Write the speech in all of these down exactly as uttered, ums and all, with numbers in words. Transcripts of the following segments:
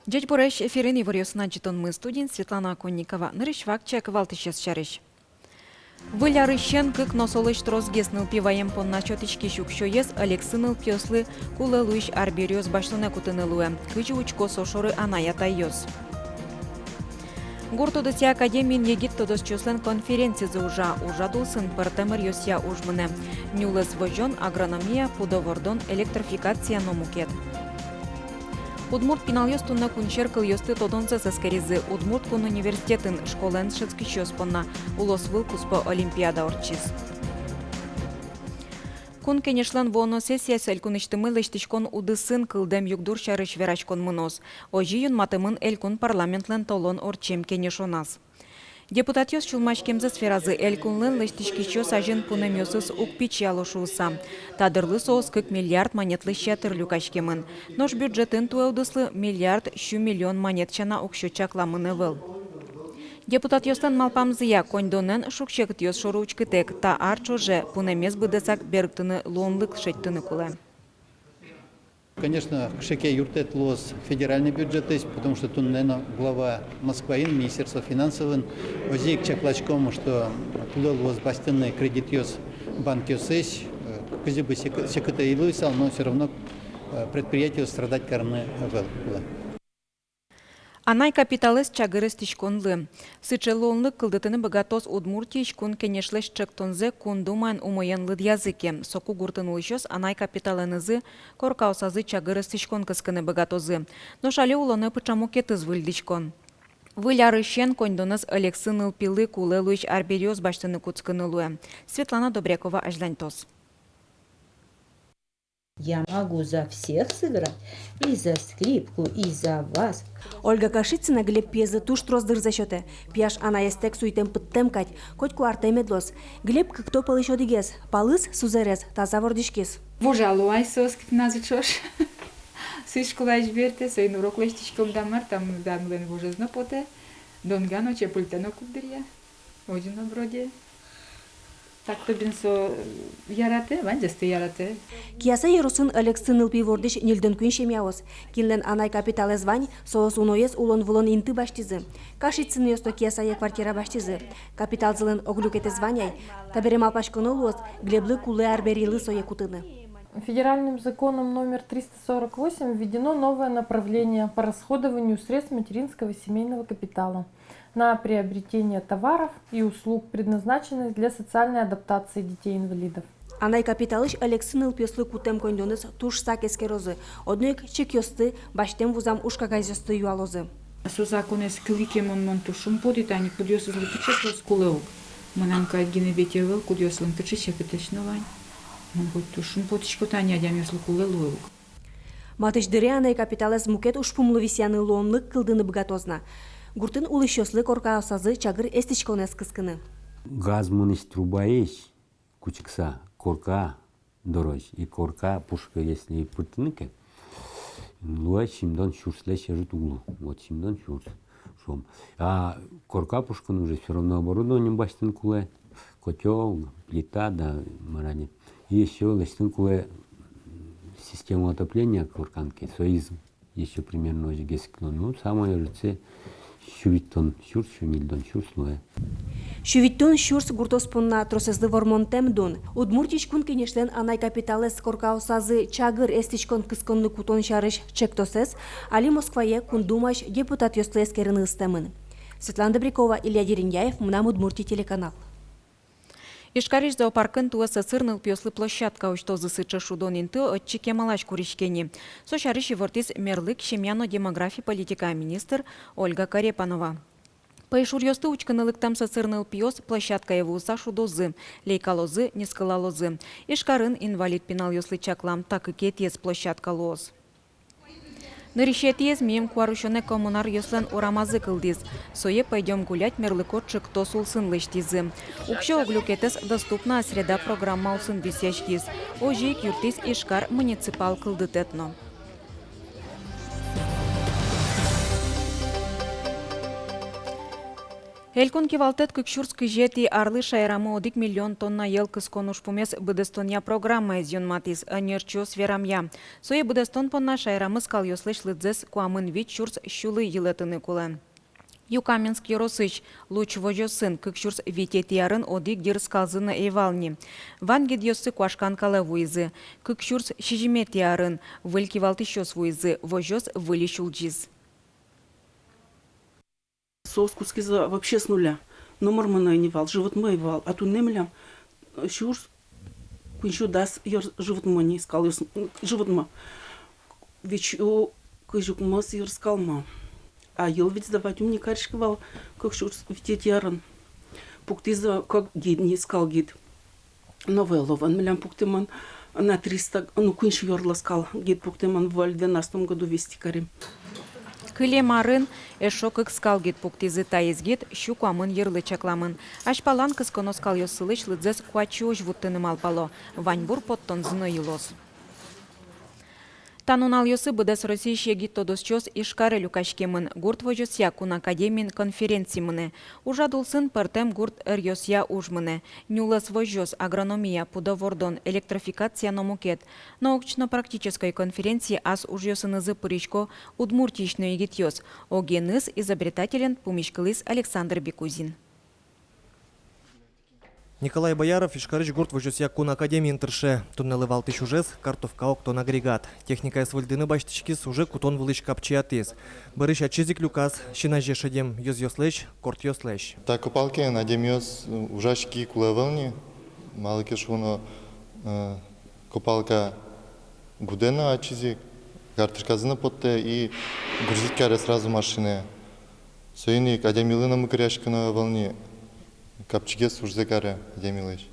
Ӟечбуресь! Эфирын иворъёсын адӟытонмы, студиын Светлана Оконникова. Нырысь вакчияк валтӥсез сярысь. Выль арысен кык но солэсь тросгес нылпи ваем понна сётӥськись уксёез ӧлексы нылпиослы кулэ луись арбериос басьтыны кутыны луэ. Кызьы учко со шоры анай-атайёс? Гурт удысъя академиын егит тодосчиослэн конференцизы ужа. Ужрад улсын пӧртэм ӧръёсъя уж мынэ: нюлэс возён, агрономия, пудо вордон, электрификация но мукет. Удмурт пиналъёс туннэ кунсьӧр кылъёсты тодонзэс эскеризы. Удмурт кун университетын школаын дышетскисьёс понна улосвыл куспо олимпиада ортчиз. Кун Кенешлэн вуоно сессияз элькунысьтымы лэсьтӥськон удысын кылдэм югдур сярысь вераськон мыноз. Озьы юнматэмын элькун парламентлэн толон ортчем кенешоназ. Депутатъёс сюлмаськемзэс веразы: элькунлэн лэсьтӥськисьёс азьын пунэмъёсыз уг пичияло шуыса. Та дырлы соос кык миллиард манетлэсь ятыр люкаськемын. Нош бюджетын туэ удыслы миллиард сю миллион манет сяна уксё чакламын ӧвӧл. Депутатъёслэн малпамзыя, коньдонэн шуг-секытъёс шоры учкытэк, та ар ӵоже пунэмез быдэсак берыктыны луонлык шедьтыны кулэ. Конечно, кыӵе ке юрттэт луоз федеральный бюджетысь, потому что туннэ но глава Москваын, Министерство финансовын, озьы ик чакласьком, что кулэ луоз басьтыны кредитъёс банкъёсысь, э, кызьы бы секы-, секыт ӧй луысал, но всё равно, э, предприятиос страдать карыны ӧвӧл кулэ. Анай капиталэз чагыр эстӥськонлы. Сыӵе луонлык кылдытыны быгатоз Удмуртиысь Кун Кенешлэсь ӵектонзэ Кун Думаын умоен лыдъязы ке. Соку гуртын улӥсьёс анай капиталэнызы, коркаосазы чагыр эстӥськон кыскыны быгатозы. Нош али улонэ пыӵа мукетыз выльдӥськон. Выль арысен коньдонэз ӧлексы нылпилы кулэ луись арбериос басьтыны кутскыны луэ. Светлана Добрякова азьланьтоз. Я могу за всех сыграть, и за скрипку, и за вас. Ольга Кашицына Глеб пиезлы туж трос дырзэ сётэ. Пияш анаезтэк суйтэм-пыдтэм кадь, котьку артэ мед луоз. Глеб кыкто пӧлысь одӥгез, палыз, сузэрез, таза вордӥськиз. Вожало ай соос кытыназы ӵош. Сыӵе школаысь бертэ, соин урок лэсьтӥськом да мар, та милемлэн вожез но потэ, донга но, чепыльтэ но куддыръя. Озьы но вроде. Так-то бен со, э, яратэ, ваньзэс тӥ яратэ. Кияса ёросын ӧлексы нылпи вордӥсь ньыльдон куинь семьяос. Кинлэн анай капиталэз вань, соос уноез улон-вылон инты басьтӥзы. Кашицынъёс но Киясае квартира басьтӥзы. Капиталзылэн ог люкетэз вань ай. Табере малпаськоно луоз Глеблы кулэ арберилы сое кутыны. Федеральным законом номер триста сорок восемь введено новое направление по расходованию средств материнского семейного капитала на приобретение товаров и услуг, предназначенных для социальной адаптации детей-инвалидов. Анай капиталысь ӧлексы нылпиослы кутэм коньдонэз туж сак эскерозы, одно ик чекъёсты, басьтэм-вузам ужкагазъёсты юалозы. Со законэз кылӥ ке, мон, мон туж шумпотӥ, тани кудъёсызлы кыӵе соос кулэ ук. Мынам кадь гинэ ведь ӧвӧл, кудъёслэн кыӵе секытэсь но вань. Мон коть туж шумпотӥсько, тани адямиослы кулэ луэ ук. Матысь дыре анай капиталэз мукет ужпумлы висъяны, луонлык кылдыны быгатоз на. Гуртын улӥсьёслы коркаосазы чагыр эстӥськонэз кыскыны. Газ мынӥсь трубаысь кутскыса корка дорозь, и корка пушкы если пыртыны ке, луэ сизьымдон сюрслэсь ӧжыт уг лу. Вот сизьымдон сюрс, шуом. А корка пушкын уже всё равно оборудование басьтыны кулэ, котёл, плита да мар-а ни. И ещё лэсьтыны кулэ система отопления коркан ке, соиз ещё примерно озьыгес ик луэ. Ну, самой ӧжытсэ сю витьтон сюрс, сю ньыльдон сюрс луэ. Сю витьтон сюрс гуртъёс понна тросэзлы вормонтэм дун. Удмуртиысь Кун Кенешлэн анай капиталэз коркаосазы чагыр эстӥськон кысконлы кутон сярысь ӵектосэз али Москвае Кун Думаысь депутатъёслы эскерыны ыстэмын. Светлана Добрякова, Илья Дерендяев, «Мынам Удмуртие» телеканал. Ижкарысь зоопаркын туэ сӧсыр нылпиослы площадка усьтозы. Сыӵе шудон инты отчы кемалась куриське ни. Со сярысь ивортӥз мерлык, семья но демографи политикая министр Ольга Корепанова. Пӧйшуръёсты учкыны лыктэм сӧсыр нылпиос площадкае вуыса шудозы, лейкалозы, нискылалозы. Ижкарын инвалид пиналъёслы чаклам та кыкетӥез площадка луоз. Нырысетӥез миым куарусёнэ Коммунаръёслэн урамазы кылдӥз. Сое «Пойдём гулять» мерлыко ӵектос улсын лэсьтӥзы. Уксё ог люкетэз «Доступная среда» программа улсын висъяськиз. Озьы ик юрттӥз Ижкар муниципал кылдытэт но. Элькун кивалтэт кык сюрс кызетӥ арлы шаерамы одӥг миллион тонна йӧл кыскон ужпумез быдэстонъя программаез юнматӥз. Ӧнерчиос верамъя, сое быдэстон понна шаерамы скалъёслэсь лыдзэс куамын вить сюрс сюлы йылэтыны кулэ. Юкаменск ёросысь Луч возёсын кык сюрс витетӥ арын одӥг йыр скалзы но ӧй вал ни. Вань гидъёссы куашкан калэ вуизы. Кык сюрс сизьыметӥ арын выль кивалтӥсьёс вуизы, возёс выльысь улӟиз. Соос кутскизы вообще с нуля. Номыр мынэ ни вал, животмы ӧй вал. А туннэ милям, э, сюрс куинь сю дас йыр животмы ни, скалъёс, м, животмы. Вить сю кызь укмыс йыр скалмы. А йӧл ведь сдавать ум ни кариськы вал кык сюрс витетӥ арын. Пуктӥзы кык гид ни, скал гид. Новое Ловоын милям пуктэмын на триста, ну, куинь сю йырлы скал гид пуктэмын, выль двенадцатом году ввести карим. Кылем арын эшшо кык скал гид пуктӥзы, таиз гид сю куамын йырлы чакламын. Азьпалан кысконо скалъёссылэсь лыдзэс куать сюозь вуттыны малпало. Ваньбур поттонзы но йылоз. Та нуналъёсы быдэс Россиысь егит тодосчиос Ижкаре люкаськемын. Гурт возёсъя кун академиын конференци мынэ. Ужрад улсын пӧртэм гурт ӧръёсъя уж мынэ: нюлэс возёс, агрономия, пудо вордон, электрофикация но мукет. Научно-практической конференцие ас ужъёсынызы пырисько Удмуртиысь но егитъёс. Огеныз изобретателен пумиськылӥз Александр Бекузин. Николай Бояров Ижкарысь гурт возёсъя кун академиын тырше. Туннэлы валтӥсь ужез — картовка октон агрегат. Техникаез выльдыны басьтӥськиз уже кутон вылысь капчиятӥз. Бӧрысь ачиз ик люказ син азе шедем ёзъёслэсь, кортъёслэсь. Та копалкаен адямиос, э, ужаськыны кулэ ӧвӧл ни, малы ке шуоно, э, копалка гудэ но ачиз ик, картошказэ но поттэ и грузить каре сразу машинае. Соин ик адямилы но мыкыръяськыны ӧвӧл ни, капчигес ужзэ каре адямилэсь.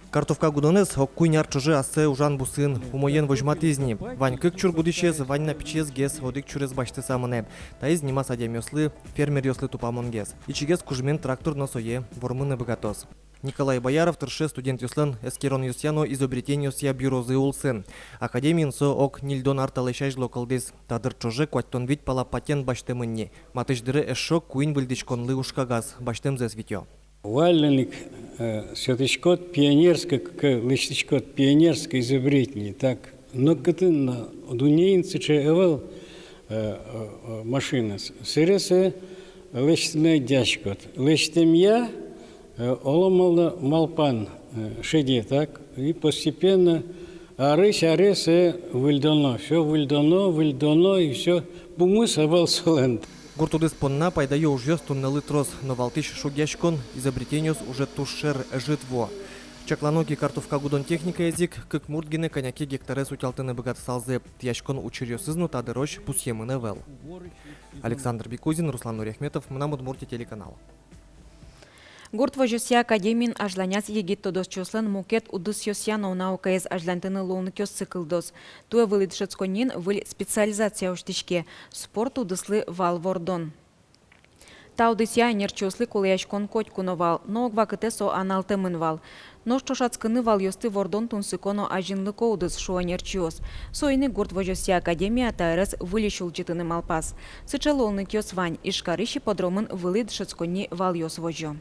Картовка гудонэз ог куинь ар ӵоже ассэ ужан бусын умоен возьматӥз ни. Вань кык чур гудӥсез, вань на пичиезгес, одӥг чурез басьтыса мынэ. Таиз нимаз адямиослы, фермеръёслы тупамонгес. Ичигес кужымен трактор но сое вормыны быгатоз. Николай Бояров тырше студентъёслэн эскеронъёсъя но изобретениосъя бюрозы улсын. Академиын со ог ньыльдон ар талэсь азьло кылдӥз. Та дыр ӵоже куатьтон вить пала патент басьтэмын ни. Матысь дыре эшшо куинь выльдӥськонлы ужкагаз басьтэмзэс витё. Валлен ик, э, сётӥськод пионерской, к-, лэсьтӥськод пионерской изобретение, так. Нокытын но дуннеын сыӵе ӧвӧл, э, э, э, машина. С-, сэресэ лэсьтыны дасяськод. Лэсьтэмъя, э, оло малы малпан, э, шеде, так. И постепенно арысь аре сое выльдоно, всё выльдоно, выльдоно, и всё, пумыз ӧвӧл солэн. Гурт удыс понна пайдаё ужъёс туннэлы трос, но валтӥсь шугъяськон: изобретениос уже туж шер, ӧжыт вуо. Чаклано ке, картовка гудон техникаез ик кык мурт гинэ кӧня ке гектарез утялтыны быгатысалзы. Тӥяськон учыръёсыз но та дырозь пусъемын ӧвӧл. Александр Бекузин, Руслан Нуриахметов, «Мынам Удмуртие» телеканал. Гурт возёсъя академиын азьланяз егит тодосчиослэн мукет удысъёсъя но наукаез азьланьтыны луонлыкъёссы кылдоз. Туэ вылӥ дышетсконниын выль специализация усьтӥське: спорт удыслы вал вордон. Та удысъя ӧнерчиослы кулэяськон котьку но вал, но ог вакытэ со аналтэмын вал. Нош ӵошатскыны валъёсты вордон тунсыко но азинлыко удыс, шуо ӧнерчиос. Соин ик гурт возёсъя академия та ӧрез выльысь улӟытыны малпаз. Сыӵе луонлыкъёс вань: Ижкарысь ипподромын вылӥ дышетсконни валъёс возё.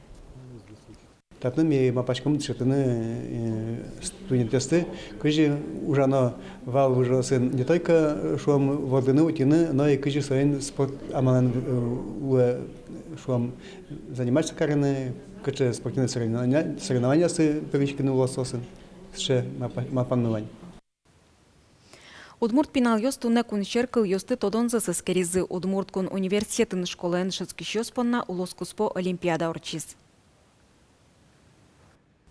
Татын ми малпаськом дышетыны, э, студентъёсты, кызьы ужано вал выжыосын, не только, э, шуом, вордыны, утьыны, но и кызьы соин спорт амалэн, э, луэ, шуом, заниматься карыны, кыӵе спортивной соревнования, соревнованиосы пыриськыны улосъёсын. Сыӵе малпа-, малпанмы вань. Удмурт пиналъёс туннэ кунсьӧр кылъёсты тодонзэс эскеризы. Удмурт кун университетын школаын дышетскисьёс понна улоскуспо олимпиада ортчиз.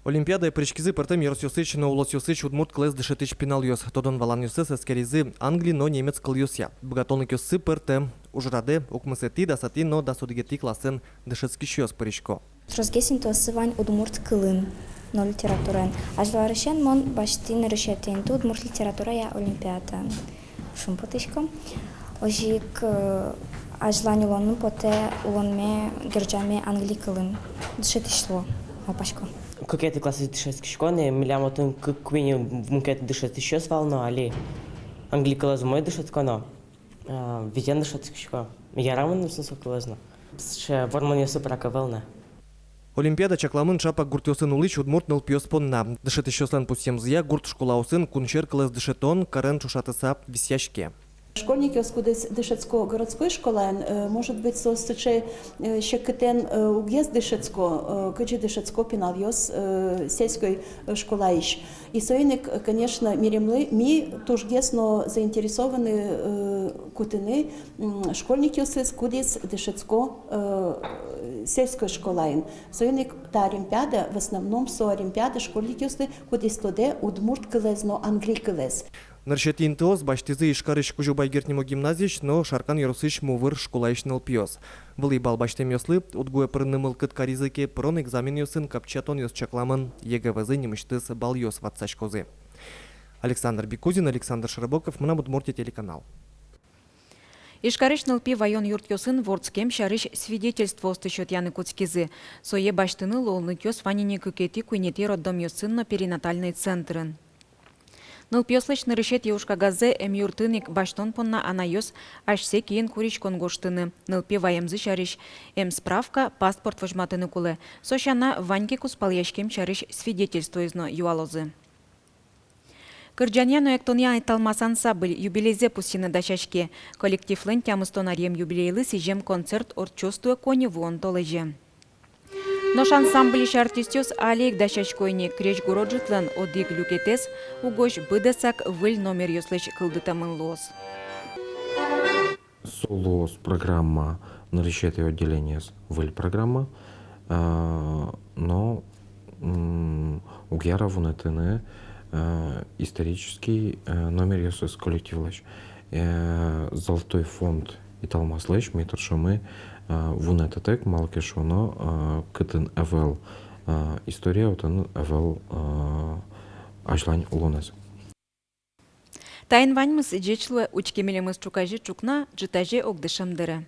Олимпиадае пыриськизы пӧртэм ёросъёсысь но улосъёсысь удмурт кылэз дышетӥсь пиналъёс. Тодон-валанъёссэс эскеризы англи но немец кылъёсъя. Быгатонлыкъёссы пӧртэм. Ужрадэ укмысэтӥ, дасэтӥ но дас одӥгетӥ классъёсын дышетскисьёс пырисько. Тросгес интыосы вань удмурт кылын но литератураын. Азьло арысен мон басьтӥ нырысетӥ инты удмурт литературая олимпиадаын. Шумпотӥсько. Озьы ик, э, азьлань улонын потэ улонме герӟаме англи кылын дышетӥсьлы, малпасько. Кыкетӥ классэ дышетскисько ни, милям отын кык-куинь мукет дышетӥсьёс вал но, али англи кылэз умой дышетсконо. А, витен дышетскисько. Яра мыным со кылэз но. Сыӵе вормонъёсы пырак ӧвӧл на. Олимпиада чакламын ӵапак гуртъёсын улӥсь удмурт нылпиос понна. Дышетӥсьёслэн пусъемзыя, гурт школаосын кунсьӧр кылэз дышетон карен ӵошатыса висъяське. Школьникъёс, кудӥз дышетско городской школаын, э, может быть, соос сыӵе, э, секытэн, э, уггес дышетско, э, кызьы дышетско пиналъёс, э, сельской, э, школаысь. И соин ик, конечно, милемлы, ми тужгес но заинтересованы, э, кутыны, м, школьникъёсыз, кудӥз дышетско, э, сельской школаын. Соин ик та олимпиада, в основном со олимпиада школьникъёслы, кудӥз тодэ удмурт кылэз но англи кылэз. Нырысетӥ интыос басьтӥзы Ижкарысь Кузебай Герд нимо гимназиысь но Шаркан ёросысь Мувыр школаысь нылпиос. Вылӥ балл басьтэмъёслы, УдГУэ пырыны мылкыд каризы ке, пырон экзаменъёсын капчиятонъёс чакламын, ЕГЭ вӧзы нимысьтыз баллъёс ватсаськозы. Александр Бекузин, Александр Широбоков, «Мынам Удмуртие» телеканал. Ижкарысь нылпи ваён юртъёсын вордскем сярысь свидетельствоосты сётъяны кутскизы. Сое басьтыны луонлыкъёс вань ини кыкетӥ, куинетӥ роддомъёсын но перинатальной центрын. Нылпиослэсь нырысетӥ ужкагаззэ эмъюртын ик басьтон понна анайёс асьсэ киын куриськон гожтыны, нылпи ваемзы сярысь эмсправка, паспорт возьматыны кулэ. Со сяна, вань ке кузпалъяськем сярысь свидетельствоез но юалозы. Кырӟанъя но эктонъя «Италмас» ансамбль юбилейзэ пусйыны дасяське. Коллективлэн тямыстон аръем юбилейлы сӥзем концерт ортчоз туэ коньывуон толэзе. Нош ансамбльысь артистъёс али ик дасясько ини: крезьгуро ӝытлэн одӥг люкетэз угось быдэсак выль номеръёслэсь кылдытэмын луоз. Со луоз программа, нырысетӥ отделениез выль программа, а, но, м, уг яра вунэтыны, а, исторический, а, номеръёсыз коллективлэсь. Э, «Золотой фонд» «Италмаслэсь» ми тыршомы, а, вунэтытэк, малы ке шуоно, а, кытын ӧвӧл, а, история, отын ӧвӧл, а, азьлань улонэз. Таин ваньмыз. Ӟеч луэ, учке милемыз ӵуказе ӵукна, ӝытазе огдышем дыре.